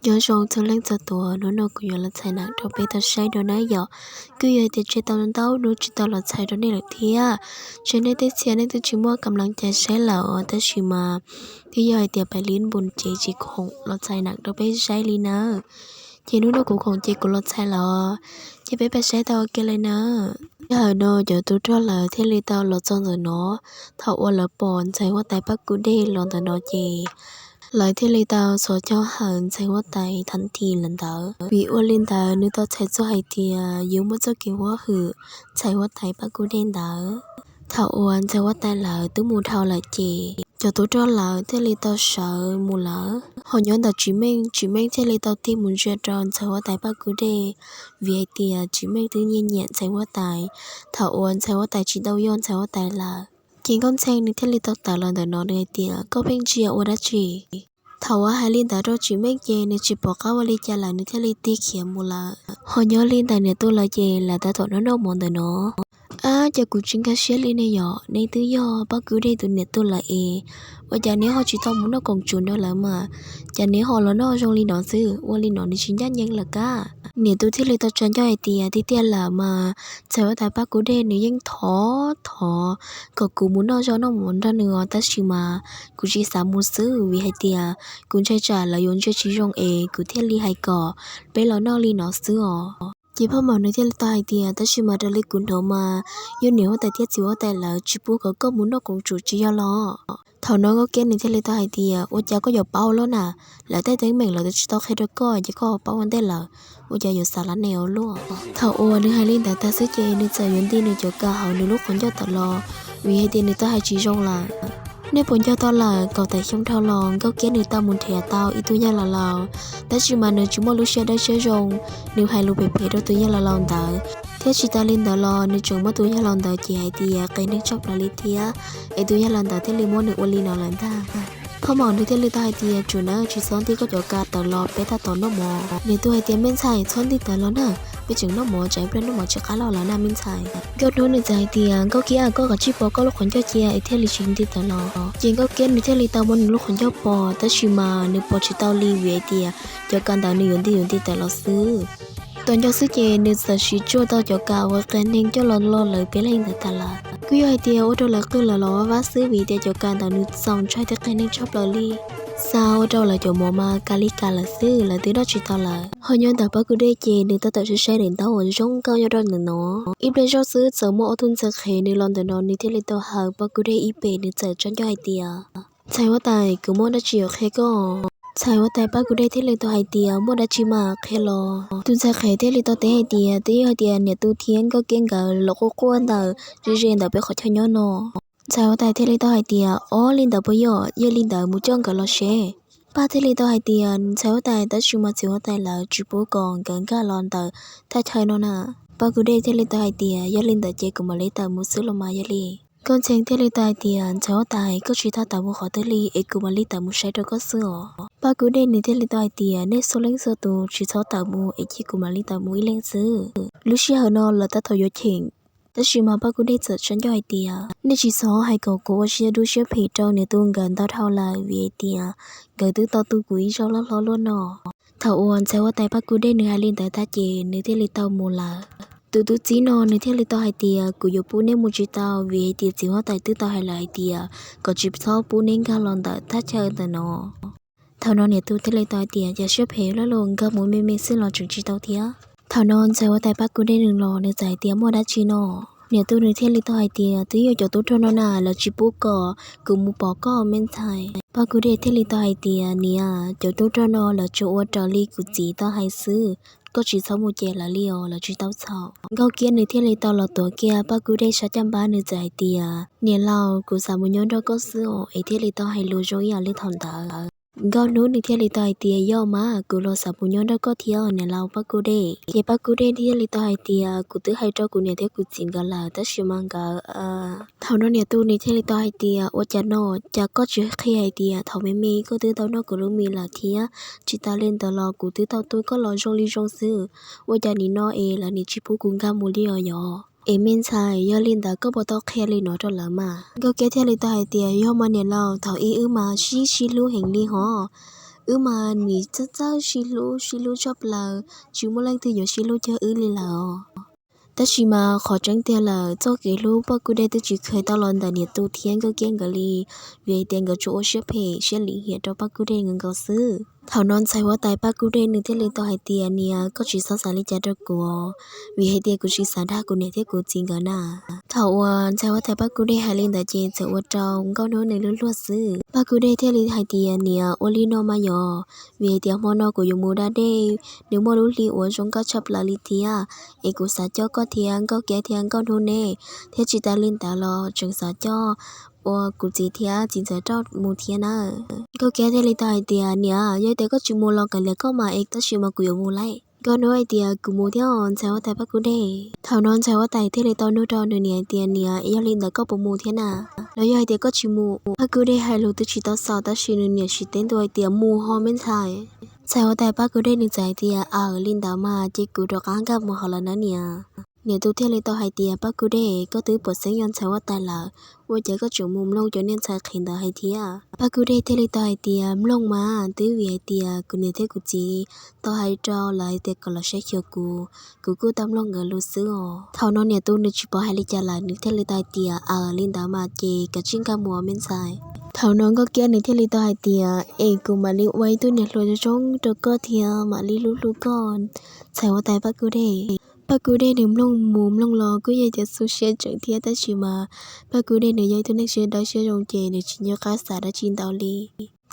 Nyob zoo txhua leej txhua tus, hnub no kuv yuav los txhais nas rau peb tau saib dua na yom. Kuj yog hais tias tseg tau ntau hnub tsis tau los txhais rau nej lawm thiab, ces nej tej txhia nej twb tsis muaj kam lees cai saib lawm os, tab sis mas twb yog hais tias pais li npun ces tsis khoom los txhais nas rau peb saib li nawb. Ces hnub no kuv khoom ces kuv los txhais los, ces peb pab saib tau ua ke li nawb. Yog hawm no cov tub rog lawv thiaj li tau los txog ntawm no. Thaum uas lawv pom ntxhais huab tais Paj Kub Dej los ntawm no ces lawv thiaj li tau txhos caug hawm ntxhais huab tais thab thi lawm ntawd, vim ua li ntawd nws tau txhais txog hais tias yuav muaj txoj kev huab hwm ntxhais huab tais Paj Kub Dej ntawd. Thaum uas ntxhais huab tais lawv twb mus dhau lawm ces cov tub rog lawv thiaj li tau sawv mus lawm. Ho nyob ntawm Tsim Meej, Tsim Meej thiaj li tau tig mus ntsia rau ntxhais huab tais Paj Kub Dej, vim hais tias Tsim Meej twb nyiam nyiam ntxhais huab tais thaum uas ntxhais huab tais tsis tau yog ntxhais huab tais lawm. Ces Nkauj Ntxhee nws thiaj li tau tawm los ntawm no, nws hais tias, Koj pheej ntsia ua dab tsi? Thaum uas hais li ntawd rau Tsim Meej ces nws tsis pom qab ua li cas lawm, nws thiaj li tig khiav mus lawm. Ho nyob li ntawm niam tub lawv ces lawv tab tom noj noj mov ntawm no. Ab, cas kuv tsis nkag siab li ne yom, neb twb yog Paj Kub Dej tus niam tub lawm es ua cas neb ho tsis tau mus noj koom tsum nrog lawv mas, cas neb ho los noj zoo li no xwb, ua li no nws tsis ncaj ncees lawm kab. Niam tub thiaj li tau tsa ncauj hais tias, Tiag tiag lawm mas ntxhais huab tais Paj Kub Dej nws yeej thov thov kom kuv mus noj zoj noj mov nrog nws os, tab sis mas kuv tsis xav mus xwb, vim hais tias kuv ntshai tsam lawv yuav ntsia tsis zoo es kuv thiaj li hais kom peb los noj li no xwb os. Ces Phaj Maum nws thiaj li tau hais tias, Tab sis mas raws li kuv hnov mas yog niam huab tais thiab txiv huab tais lawv tsis pub kom koj mus noj koom tsum tsis yog los? Thaum no Nkauj Kiab nws thiaj li tau hais tias, Ua cas koj yuav paub ua luaj na? Lawv tej teeb meem lawv twb tsis tau qhia rau koj ces koj ho paub ua ntej lawm, ua cas yuav xav lab ne ua luaj? Thaum uas nws hais li ntawd tag xwb ces nws txawm yuav nti nws cov kas hauv nws lub qhov ncauj tawm los, vim hais tias nws tau hais tsis zoo lawm. Nej puas nco tau lawm, kaum tawm xyoo dhau los Nkauj Kiab nws tau mus nrhiav tau ib tug yawg laus laus, tab sis mas nws tsis muaj lub siab dawb siab zoo, nws hais lus phem phem rau tus yawg laus laus ntawd, thiab tsis tas li ntawd los nws tseem muab tus yawg laus ntawd cem hais tias qias neeg tshaj plaws li thiab, es tus yawg laus ntawd thiaj li muab nws ua li no lawm ntag. Phaj Maum nws thiaj li tau hais tias, Tsum na, tsis txhob nti koj cov kas tawm los, peb tab tom noj mov. Niam tub hais tias, Me ntxhais, txhob nti tawm los na, peb tseem noj mov, tsam ib pliag noj mov tsis qab los lawm na me ntxhais. Nkauj Hnub nws txawm hais tias, Nkauj Kiab, koj kav tsij pos koj lub qhov ncauj cia es thiaj li tsis nti tawm los. Ces Nkauj Kiab nws thiaj li tau muab nws lub qhov ncauj pos, tab sis mas nws pos tsis tau li vim hais tias cov kas ntawd nws yuav nti yuav nti tawm los xwb. Tos nco xwb ces nws txawm siv tsuag tau cov kas uas qias neeg coj los lo lawv peb leeg ntawd tas lawm. Kuj yog hais tias ua rau lawv qw lawv los vaj vaj xwb vim tias cov kas ntawd nws txaus ntshai thiab qias neeg tshaj plaws li. Xav ua rau lawv cov mov mas kas li kas lawm xwb, lawv twb noj tsis tau lawm. Ho nyob ntawm Paj Kub Dej ces nws tab tom saib saib daim ntaub uas zoo nkauj nyob rau ntawm no. Ib pliag zoj xwb txawm muaj ob tug ntxhais qhev nws los ntawm no, nws thiaj li tau hawm Paj Kub Dej ib pem, nws txawm tsa ncauj hais tias, Ntxhais huab tais, kuv muaj dab tsi yuav qhia koj. Ntxhais huab tais Paj Kub Dej thiaj li tau hais tias, Muaj dab tsi mas qhia los. Tus ntxhais qhev thiaj li tau teb hais tias, Twb yog hais tias niam tub thiab Nkauj Kiab nkawd los quaj quaj ntawm ze ze ntawm peb qhov chaw nyob no. Ntxhais huab tais thiaj li tau hais tias, Ob, li ntawd puas yog? Yog li ntawd mus coj nkawd los seb. Paj thiaj li tau hais tias, Ntxhais huab tais, tab sis mas txiv huab tais lawv tsis pub kom nkawd nkag los ntawm thaj chaw no na. Paj Kub Dej thiaj li tau hais tias, Yog li ntawd ces kuv mam li tawm mus xwb los mas yog li. Nkauj Ntxhee thiaj li tau hais tias, Ntxhais huab tais, koj tsis tau tawm mus qhov twg li es kuv mam li tawm mus saib rau koj xwb os. Paj Kub Dej nws thiaj li tau hais tias, Nej txhua leej txhua tus tsis txhob tawm mus es cia kuv mam li tawm mus ib leeg xwb. Lub sij hawm no lawv tab tom yuav cheem, tab sis mas Paj Kub Dej txawm tsa ncauj hais tias, Nej tsis txhob hais kom kuv ua siab dub siab phem rau niam tub nkawd ntau dhau lawm vim hais tias nkawd twb tau tu kuv ib zaug loj hlob luaj no. Thaum uas ntxhais huab tais Paj Kub Dej nws hais li ntawd tag ces nws thiaj li tau mus lawm. Tus tub txib no nws thiaj li tau hais tias, Kuv yuav pub neb mus tsis tau vim hais tias txiv huab tais twb tau hais lawm hais tias kom tsis txhob pub neb nkag los ntawm thaj chaw ntawm no. Thaum no niam tub thiaj li tau hais tias, Cas siab phem loj luj, nkag mus me me xwb los tseem tsis tau thiab. Thaum no ntxhais huab tais Paj Kub Dej nws los nws txawm hais tias, Muaj dab tsi no? Niam tub nws thiaj li tau hais tias, Twb yog cov tub rog no na, lawv tsis pub kom kuv mus pom koj me ntxhais. Paj Kub Dej thiaj li tau hais tias, Niam, cov tub rog no lawv tsuas ua raws li kuv txiv tau hais xwb, koj tsis txhob mus cem lawv li os, lawv tsis tau txhaum. Nkauj Kiab nws thiaj li tau los tuav kiag Paj Kub Dej sab caj npab, nws txawm hais tias, Niam laus, kuv xav mus nyob nrog koj xwb os, es thiaj li tau hais lus zoo ib yam li thaum ntawd. Nkauj Hnub nws thiaj li tau hais tias, Yog mas, kuv los xav mus nyob nrog koj thiab niam laus Paj Kub Dej. Ces Paj Kub Dej thiaj li tau hais tias, Kuv twb hais rau kuv niam thiab kuv txiv nkawd lawm, tab sis mas nkawd... Thaum no niam tub nws thiaj li tau hais tias, Ua cas no, cas koj tsis qhia hais tias thaum me me koj twb tau noj kuv lub mis lawm thiab? Tsis tas li ntawd los kuv twb tau tu koj los zoo li zoo xwb, ua cas nim no es lawv nim tsis pub kuv nkag mus li os yog? Es me ntxhais, yog li ntawd koj puas tau qhia li no rau lawv mas? Nkauj Kiab thiaj li tau hais tias, Yog mas niam laus, thaum ub wb mas sib sib hlub heev li hos. Wb mas nim txawj txawj sib hlub sib hlub tshaj plaws, tsis muaj leej twg yuav sib hlub cuag wb li lawm os. Tab sis mas qhov tseeb tiag lawm, txoj kev hlub Paj Kub Dej twb tsis kheev tau los ntawm niam tus thiab Nkauj Kiab nkawd li, vim hais tias nkawd tsuas ua siab phem siab lim hiam rau Paj Kub Dej nkawd nkaus xwb. Thaum no ntxhais huab tais Paj Kub Dej nws thiaj li tau hais tias, Niam, koj tsis txhob xav li cas rau kuv, vim hais tias kuv tsis xav dag kuv niam thiab kuv txiv nkawd na. Thaum uas ntxhais huab tais Paj Kub Dej hais li ntawd ces txawm ua rau Nkauj Hnub nws luag luag xwb. Paj Kub Dej thiaj li hais tias, Niam, ua li no mas yog, vim hais tias hmo no kuv yuav mus da dej, nws muaj lub hli uas zoo nkauj tshaj plaws li thiab, es kuv xav coj koj thiab Nkauj Kiab thiab Nkauj Hnub ne, thiab tsis tas li ntawd los tseem xav coj uas kuv txiv thiab txiv ntxawm Roj mus thiab na. Nkauj Kiab thiaj li tau hais tias, Niam, yog tias koj tsis mus los kav liam koj mas es, tab sis mas kuv yuav mus lawm. Nkauj Hnub hais tias, Kuv mus thiab os ntxhais huab tais Paj Kub Dej. Thaum no ntxhais huab tais thiaj li tau nug rau nws niam hais tias, Niam, yog li ntawd koj puas mus thiab na? Los yog hais tias koj tsis mus? Paj Kub Dej hais lus twb tsis tau xaus tab sis nws niam siv teb ntua hais tias, Mus ho me ntxhais. Ntxhais huab tais Paj Kub Dej nws txawm hais tias, Aws, li ntawd mas ces kuv rov qab nkag mus hauv lawm na niam. Niam tus thiaj li tau hais tias, Paj Kub Dej, koj twb pom xeeb yog ntxhais huab tais lawm, ua cas koj tseem mus mloog cov niag ntxhais qhev ntawd hais thiab? Paj Kub Dej thiaj li tau hais tias, Mloog mas twb vim hais tias kuv niam thiab kuv txiv tau hais rau lawv hais tias kom los saib xyuas kuv, kuv kuj tau mloog nkawd lus xwb os. Thaum no niam tus nws tsis pom hais li cas lawm, nws thiaj li tau hais tias, Aws, li ntawd mas ces kav tsij nkag mus me ntxhais. Thaum no Nkauj Kiab nws thiaj li tau hais tias, Es kuv mam li ua ib tug niam hluas zoo zoo rau koj thiab mam li hlub hlub koj, ntxhais huab tais Paj Kub Dej. Paj Kub Dej nws mloog mus mloog los kuj yog tias xu siab tseem thiab tab sis mas Paj Kub Dej nws yog ib tug neeg siab dawb siab zoo ces nws tsis nco qab xav dab tsi ntau li.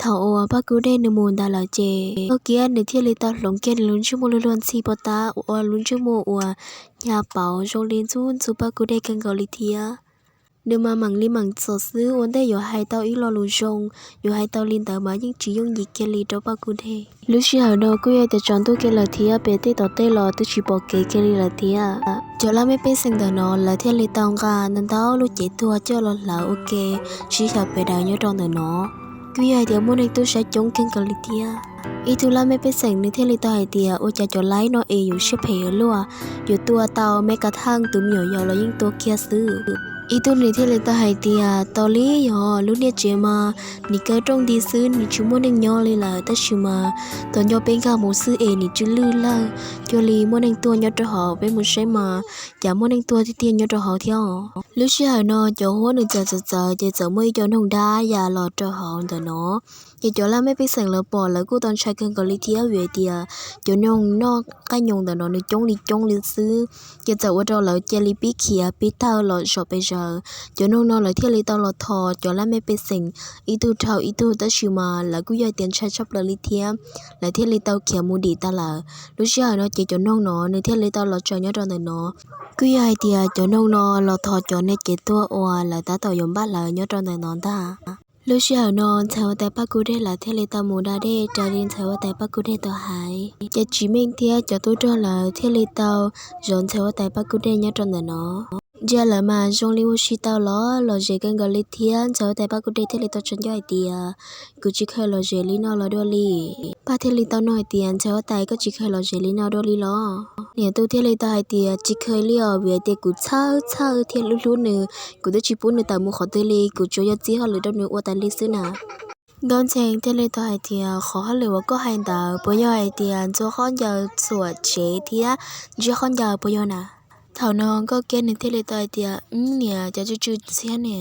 Thaum uas Paj Kub Dej nws mus ntawd lawm ces Nkauj Kiab nws thiaj li tau hloov kiag nws lub ntsej muag luag luag ntxhi pov tab ua lub ntsej muag uas hnyav pauv zoo li ntxub ntxub Paj Kub Dej kawg nkaus li thiab. Nws mas meem li meem txom xwb, ua ntej yuav hais tau ib lo lus zoo, yuav hais tau li ntawd mas yeej tsis yooj yim kiag li rau Paj Kub Dej. Lub sij hawm no kuj yog tias tsaus ntuj kiag lawm thiab pem tej tom tej los twb tsis pom kev kiag li lawm thiab. Cov laj mej pej xeem ntawm no lawv thiaj li tau nqa ntau ntau lub cev tuag coj los hlawv ua ke sib xyaw pes daws nyob rau ntawm no. Kuj yog hais tias muaj neeg tuaj saib coob kawg nkaus li thiab. Ib tug laj mej pej xeem nws thiaj li tau hais tias, Ua cas cov laib no es yuav siab phem yuav luaj, yuav tua tau me kav thaj tus me nyuam yaus los yeej tua kiag xwb. Ib tug nws thiaj li tau hais tias, Tau li yog lub niaj tsev mas nim kaw rooj nti xwb, nws tsis muaj neeg nyob li lawm, tab sis mas tos nco peb nkag mus xwb es nim tsw lwj lawg, cuag li muaj neeg tuag nyob rau hauv, peb mus saib mas cas muaj neeg tuag tiag tiag nyob rau hauv thiab os. Lub sij hawm no cov huab nws txawm txawv txawv ces txawm muaj ib co noog dab ya los rau hauv ntawm no. Ces cov laj mej pej xeem lawv pom lawv kuj tau ntshai kawg nkaus li thiab vim hais tias cov noog noj qaij nyoos ntawm no nws coob li coob li xwb. Ces txawm ua rau lawv cia li pib khiav pib tawg los zom pes zaws. Cov noog no lawv thiaj li tau los thov cov laj mej pej xeem ib tug dhau ib tug tab sis mas lawv kuj yog tias ntshai tshaj plaws li thiab, lawv thiaj li tau khiav mus dim tag lawm. Lub sij hawm no ces cov noog no nws thiaj li tau los tsaws nyob rau ntawm no. Kuj yog hais tias cov noog no los thov cov niag cev tuag uas lawv tab tom yuav npaj hlawv nyob rau ntawm no ntag. Lub sij hawm no ntxhais huab tais Paj Kub Dej lawv thiaj li tau mus da dej raws li ntxhais huab tais Paj Kub Dej tau hais. Ces Tsis Meej thiab cov tub rog lawv thiaj li tau zov ntxhais huab tais Paj Kub Dej nyob rau ntawm no. Ntsia lawm mas zoo li ua si tau los lom zem kawg nkaus li thiab ntxhais huab tais Paj Kub Dej thiaj li tau tsa ncauj hais tias, Kuv tsis kheev lom zem li no los dua li. Paj thiaj li tau nug hais tias, Ntxhais huab tais, koj tsis kheev lom zem li no dua li los? Niam tub thiaj li tau hais tias, Tsis kheev li os, vim hais tias kuv txhawj txhawj thiab hlub hlub nws, kuv twb tsis pub nws tawm mus qhov twg li, kuv tsuas yog txib hauj lwm rau nws ua tas li xwb na. Nkauj Ntxhee thiaj li tau hais tias, Qhov hauj lwm uas koj hais ntawd puas yog hais tias ntxhua khaub ncaws txhuam tsev thiab ntsib khaub ncaws puas yog na? Thaum no Nkauj Kiab nws thiaj li tau hais tias, Wb niam, cov tsw tsw ntxhiab ne,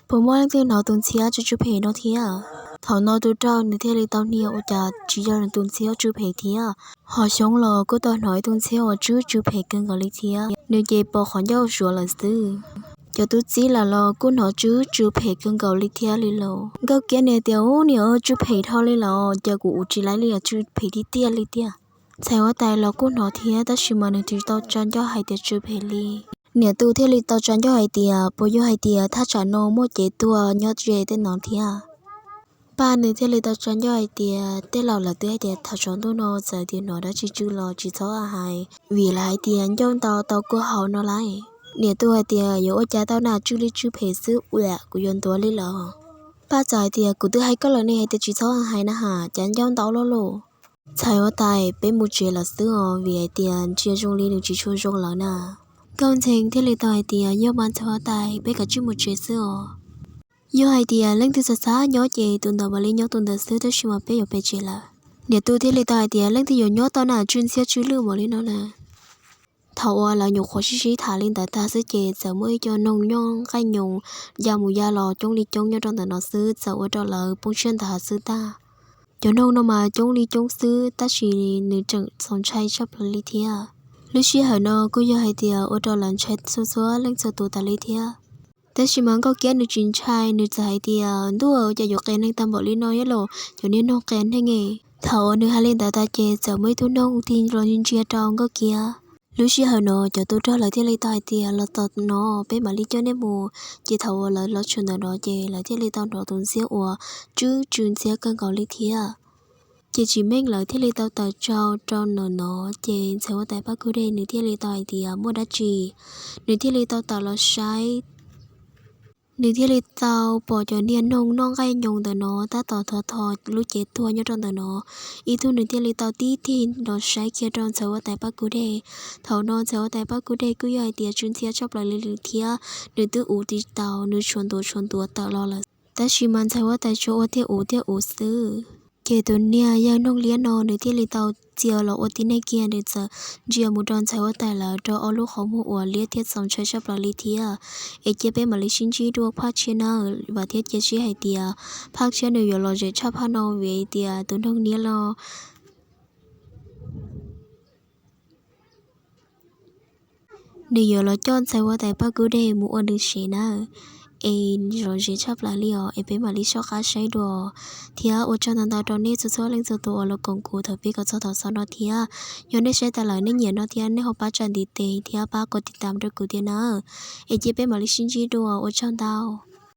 puas muaj leej twg hnov tus ntxhiab tsw tsw phem no thiab? Thaum no tus rog nws thiaj li tau hnia, Ua cas tsis yog nws tus ntxhiab tsw phem thiab, ho xyoob los kuj tau hnov ib tug ntxhiab uas tsw tsw phem kawg nkaus li thiab, nws ces pos qhov ncauj suav lawm xwb. Cov tub txib lawm los kuj hnov tsw tsw phem kawg nkaus li thiab li los. Nkauj Kiab nws tias, Ub niam, tsw phem dhau li los, ces kuv ua tsis laib li os, tsw phem tiag tiag li tiag. Ntxhais huab tais los kuj hnov thiab tab sis mas nws tsis tau tsa ncauj hais tias tsw phem li. Niam tub thiaj li tau tsa ncauj hais tias, Puas yog hais tias thaj tsam no muaj cev tuag nyob ze tej no thiab? Paj nws thiaj li tau tsa ncauj hais tias, Tej laus lawv twb hais tias thaum tsaus ntuj no txawm tias hnov dab tsi tsw los tsis txhob hais, vim lawv hais tias ncauj ntau tau kua hauv no lauj. Niam tub hais tias, Yuav ua cas tau na, tsw li tsw phem xwb, ua kuv yuav ntuav li lawm. Paj txawm hais tias, Kuv twb hais koj lawm ne hais tias tsis txhob hais na has, cas ncauj ntau loj lauj. Ntxhais huab tais, peb mus tsev lawm xwb os, vim hais tias ntsia zoo li nws tsis tshua zoo lawm na. Nkauj Ntxhee thiaj li tau hais tias, Yog mas ntxhais huab tais, peb kav tsij mus tsev xwb os. Yog hais tias leej twg xav xav nyob ces tus ntawd mam li nyob tus ntawd xwb, tab sis mas peb yuav pem tsev lawm. Niam tub thiaj li tau hais tias, Leej twg yuav nyob tau na, tsw ntxhiab tsw lwj npaum li no na? Thaum uas lawv nyuam qhuav sib sib tham li ntawd tag xwb ces txawm muaj ib co noog nyob nqaij nyoos ya mus ya los coob li coob nyob rau ntawm no xwb, txawm ua rau lawv poob siab ntawd hav xwb tag. Cov noog no mas coob li coob xwb tab sis nws tseem txaus ntshai tshaj plaws li thiab. Lub sij hawm no kuj yog hais tias ua rau lawv ntshai txhua txhua leej txhua tus tas li thiab. Tab sis mas Nkauj Kiab nws tsis ntshai, nws txawm hais tias, Ntuj, cas yuav qias neeg tag npaum li no thiab los, cov niag noog qias neeg e. Thaum uas nws hais li ntawd tas ces txawm muaj ib tug noog tig los ntsia rau Nkauj Kiab. Lub sij hawm no cov tub rog lawv thiaj li tau hais tias, Los tom no, peb mam li coj nej mus. Ces thaum uas lawv los txog ntawm no ces lawv thiaj li tau nrov tus ntxhiab uas tsw tsw ntxhiab kawg nkaus li thiab. Ces tsis meej lawv thiaj li tau tawm tsau rau ntawm no, ces ntxhais huab tais Paj Kub Dej nws thiaj li tau hais tias, Muaj dab tsi? Nws thiaj li tau tawm los saib. Nws thiaj li tau pom cov niag noog noj nqaij nyoos ntawm no tab tom thov thov lub cev tuag nyob rau ntawm no. Ib tug nws thiaj li tau tib tig los saib kiag rau ntxhais huab tais Paj Kub Dej. Thaum no ntxhais huab tais Paj Kub Dej kuj yog hais tias tsw ntxhiab tshaj plaws li lawm thiab, nws twb uv tsis tau, nws tshuav ntuav tshuav ntuav tawm los lawm. Tab sis mas ntxhais huab tais tsuas ua tiag uv tiag uv xwb. Ces tus niag yawg noog liab no nws thiaj li tau txia los ua tib neeg kiag, nws txawm ntsia mus rau ntxhais huab tais lawv rau ob lub qhov muag uas liab thiab txaus ntshai tshaj plaws li thiab. Es cia peb mam li sib ntsib dua phaj tshiab nawb. Vam thiab cia siab hais tias phaj tshiab nws yuav lom zem tshaj phaj no vim tias tus noog niab no nws yuav los coj ntxhais huab tais Paj Kub Dej mus ua nws sev nawb. Es lom zem tshaj plaws li os, es peb mam li soj qab saib dua. Thiab ua tsaug ntau ntau rau nej txhua txhua leej txhua tus uas los koom kuv thaum pib kom txog thaum xaus no thiab. Yog nej saib tas lawm nej nyiam no thiab nej ho pab tsa ntiv tes thiab pab kom tiv tam rau kuv thiab nawb. Es cia peb mam li sib ntsib dua, ua tsaug ntau.